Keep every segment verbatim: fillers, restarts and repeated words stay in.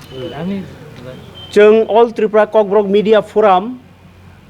Chwng All Tripura Kokborok Media Forum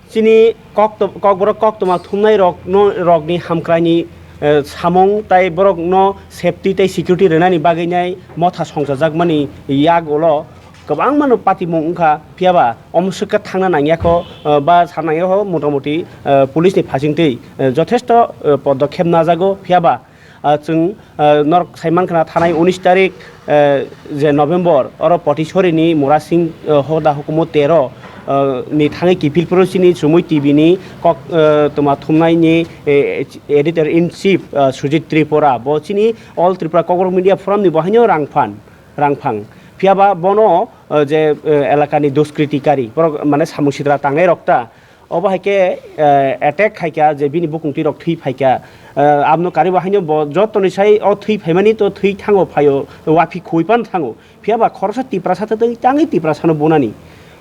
chini kokto-, Kokborok koktwma thumnai rokno, rokni hamkraini, eh, samung tai borokno safety tai security rwnani bagwi nai motha songchajakmani yak ulo kwbangmano patimung wngkha, phiyaba omo swkhe thangna nangyakho, eh, ba sana nangyakho, motamoti, eh, police ni phasingtwi, eh, jothesto, eh, podokhep najago, phiyaba ah, chwng, ah, norok sai mankha na thanai unis tarik, eh, je November, oro Potisori ni Murasing, eh, hoda hukumu tero, eh, ni thangwi kiphilphuru chini Chumui T V ni kok, eh, toma thumnai ni, eh, editor in chief, ah, Sujit Tripura, bo chini All Tripura Kokborok Media Forum ni bo haino rang phan, rang phang. Phiyaba bono, eh, je, eh, elakani duskritikari, borok mane samung sitra tangnai rok ta, obo hai khe, eh, attack khai kha, je bini bukung twi rok thwi phai kha. Eh, abno karibo haino bo jotoni sai o thwi phaimani to thwi thango phaio, wapi khui pan thango. Phiyaba khoroksa Tiprasa ta twi tangwi Tiprasano bunani.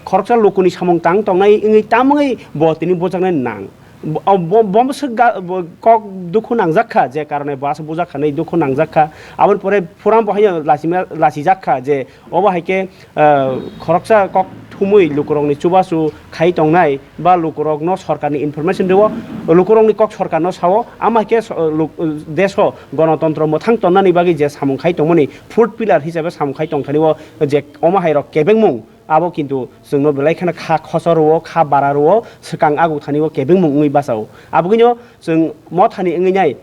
Khoroksa lukuni samung tang tongnai wngwi tamungwi bo tini bujaknai nang. Bo, bo, bo swk ga, bo kok dukhu nangjak kha, je karone bo aswk bujak kha, nai dukhu nangjak kha. Aboni pore phuram bo haino lachima-, lachijak kha, je obo hai khe, ah, khoroksa kok thumui lukurokni chubachu khai tongnai ba lukurokno sorkarni information rwo, lukurokni kok sorkarno sao, ama hai khe so-, luk-, deso gonotontro mwthang tonnani bagwi je samung khai tongmani fourth pillar hisabe samung khai tongthani o je omo hai rok kebengmung abo kintu chwngno belai kheno kha khosor rwo, kha bara rwo, swkang agu thani o kebengmung wngwi bachao. Abogwino chwng mothani wngwi nai.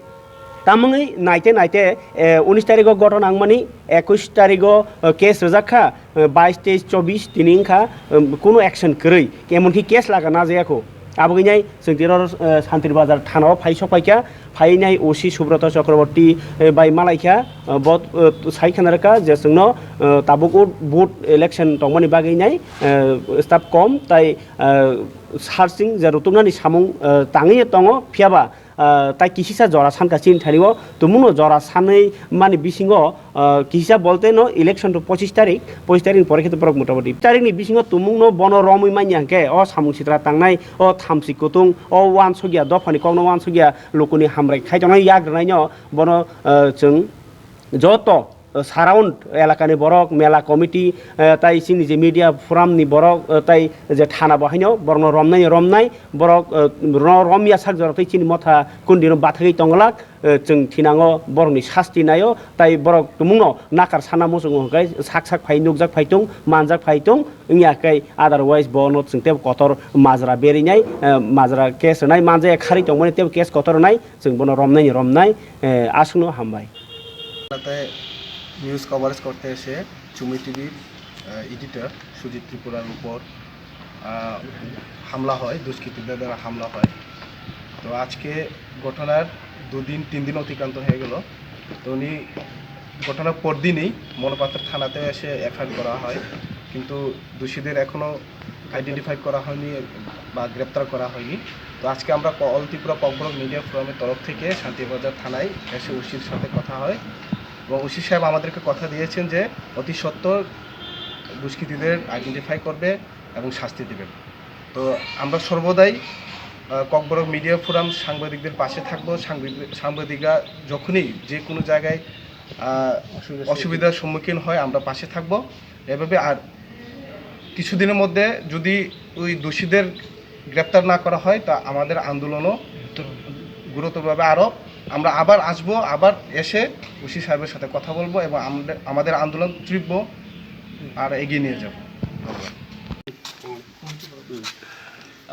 Tamungwi naite naite, eh, unis tarigo gotona wngmani, ekwis tarigo, eh, case rwjak kha, eh, bais, teis, chobis tini wngkha, eh, kunu action kwrwi, emonki case laga najaya kho. Abogwinai chwng tiro, eh, Santir Bazar thanao phai sok phaikha, phainai O C Subroto Chakraborty, eh, bai malaikha, eh, bo, eh, sai khna rwkha je chwngno, eh, tabuk o vote election tongmani bagwinai, eh, staff kom tai, eh, searching je rutuknani samung, eh, tangwi tongo, phiyaba ah, tai kisisa jora sanka chini thani o tumungno jora sanwi mani bisingo, ah, kisisa bolte no election to pochis tarik, pochis tarik ni pore khe to borok motamoti tarik ni bisingo tumungno bono romwi manya hwnkhe o samung sitra tangnai o thamchi kutung o uansukya dophani kokno uansukya lukuni hamrai khai tongnai yak rwnaino bono, ah, chwng joto surround elakani borok, mela committee, eh, tai chini je media forum ni borok, eh, tai je thana bo haino borokno romnai romnai, borok, eh, ro-, romya sak jora tei chini motha kundino bathagwi tonglak, eh, chwng thinango borokni sasti naio, tai borok tumungno nakar sana muchungo hwnkhe sak sak phai nukjak phai tung, manjak phai tung, wngya khe otherwise bono chwng tei kotor majra berinai, eh, majra case rwnai manjaya kharwi tongmani tei case kotor rwnai, chwng bono romnai ni romnai, eh, aswkno hambai. সাথে news coverage করতে এসে চুমি টিভির, আহ, এডিটর সুজিত ত্রিপুরার উপর, আহ, হামলা হয়, দুষ্কৃতীদের দ্বারা হামলা হয়। তো আজকে ঘটনার দুদিন, তিন দিন অতিক্রান্ত হয়ে গেল। তো উনি ঘটনার পরদিনই মনোপাথর থানাতে এসে এফআইআর করা হয়, কিন্তু দোষীদের এখনও আইডেন্টিফাই করা হয়নি বা গ্রেপ্তার করা হয়নি। তো আজকে আমরা ক-, অল ত্রিপুরা ককবরক মিডিয়া ফোরামের তরফ থেকে শান্তিবাজার থানায় এসে ওসির সাথে কথা হয় এবং ওসি সাহেব আমাদেরকে কথা দিয়েছেন যে অতি সত্বর দুষ্কৃতীদের আইডেন্টিফাই করবে এবং শাস্তি দেবেন। তো আমরা সর্বদাই, আহ, ককবরক মিডিয়া ফোরাম সাংবাদিকদের পাশে থাকবো। সাংবাদিক-, সাংবাদিকরা যখনই যে কোনো জায়গায়, আহ, অসুবিধার সম্মুখীন অসুবিধার সম্মুখীন হয়, আমরা পাশে থাকবো। এভাবে আর কিছুদিনের মধ্যে যদি ওই দোষীদের গ্রেপ্তার না করা হয়, তা আমাদের আন্দোলনও গুরুতরভাবে আরও আমরা আবার আসবো, আবার এসে ওসি সাহেবের সাথে কথা বলবো এবং আমরা, আমাদের আন্দোলন তীব্র আর এগিয়ে নিয়ে যাব। ধন্যবাদ।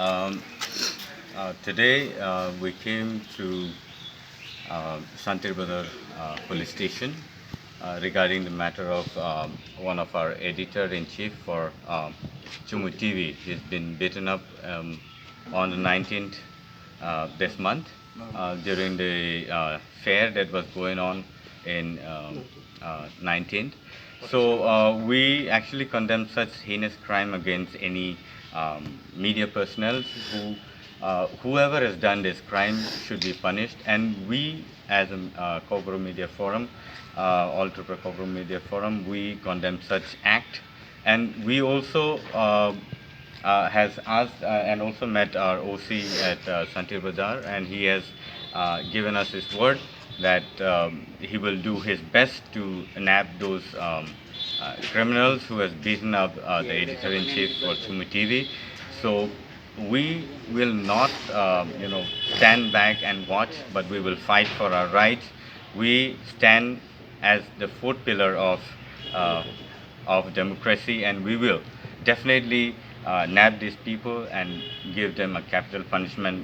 Um, uh, today, uh, we came to, uh, Santir Bazar, uh, police station, uh, regarding the matter of, um, one of our editor-in-chief for, um, Chumui T V. He's been beaten up, um, on the nineteenth, uh, this month, uh, during the, uh, fair that was going on in, um, uh, nineteenth. So, uh, we actually condemn such heinous crime against any, um, media personnel who, uh, whoever has done this crime should be punished. And we, as a, uh, Kokborok Media Forum, uh, All Tripura Kokborok Media Forum, we condemn such act. And we also, uh, uh, has asked, uh, and also met our O C at, uh, Santir Bazar, and he has, uh, given us his word that, um, he will do his best to nab those, um, uh, criminals who has beaten up uh, the editor-in-chief for Chumi T V. So we will not, uh, you know, stand back and watch, but we will fight for our rights. We stand as the fourth pillar of uh, of democracy, and we will definitely uh, nab these people and give them a capital punishment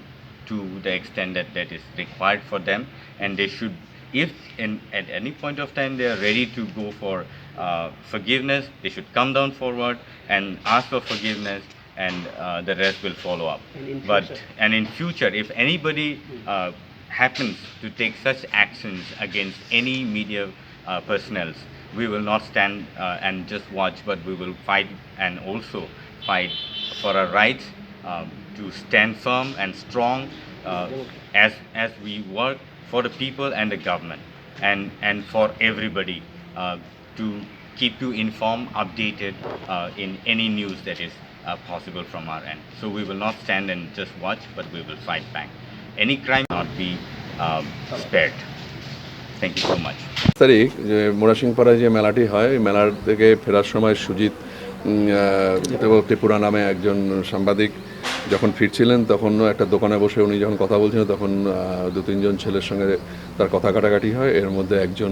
to the extent that that is required for them, and they should, if in at any point of time they are ready to go for uh, forgiveness, they should come down forward and ask for forgiveness, and uh, the rest will follow up. And in but future? And in future, if anybody uh, happens to take such actions against any media uh, personnel, we will not stand uh, and just watch, but we will fight and also fight for our rights um, to stand firm and strong uh, as as we work for the people and the government and and for everybody uh, to keep you informed, updated uh, in any news that is uh, possible from our end. So we will not stand and just watch, but we will fight back. Any crime not be uh, spared. Thank you so much. তারিখ যে মোরাসিংপাড়ায় যে মেলাটি হয়, এই মেলার থেকে ফেরার সময় সুজিত উম, আহ, ত্রিপুরা নামে একজন সাংবাদিক যখন ফিরছিলেন, তখন একটা দোকানে বসে উনি যখন কথা বলছিলেন, তখন আহ, দু তিনজন ছেলের সঙ্গে তার কথা কাটাকাটি হয়। এর মধ্যে একজন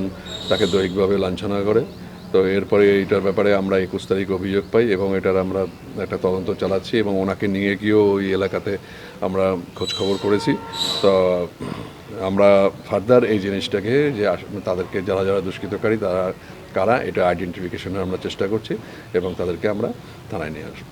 তাকে দৈহিকভাবে লাঞ্ছনা করে। তো এরপরে এইটার ব্যাপারে আমরা একুশ তারিখ অভিযোগ পাই এবং এটার আমরা একটা তদন্ত চালাচ্ছি এবং ওনাকে নিয়ে গিয়েও ওই এলাকাতে আমরা খোঁজখবর করেছি। তো আমরা ফার্দার এই জিনিসটাকে যে আস- তাদেরকে যারা যারা দুষ্কৃতকারী তারা কারা, এটা আইডেন্টিফিকেশনের আমরা চেষ্টা করছি এবং তাদেরকে আমরা থানায় নিয়ে আসবো।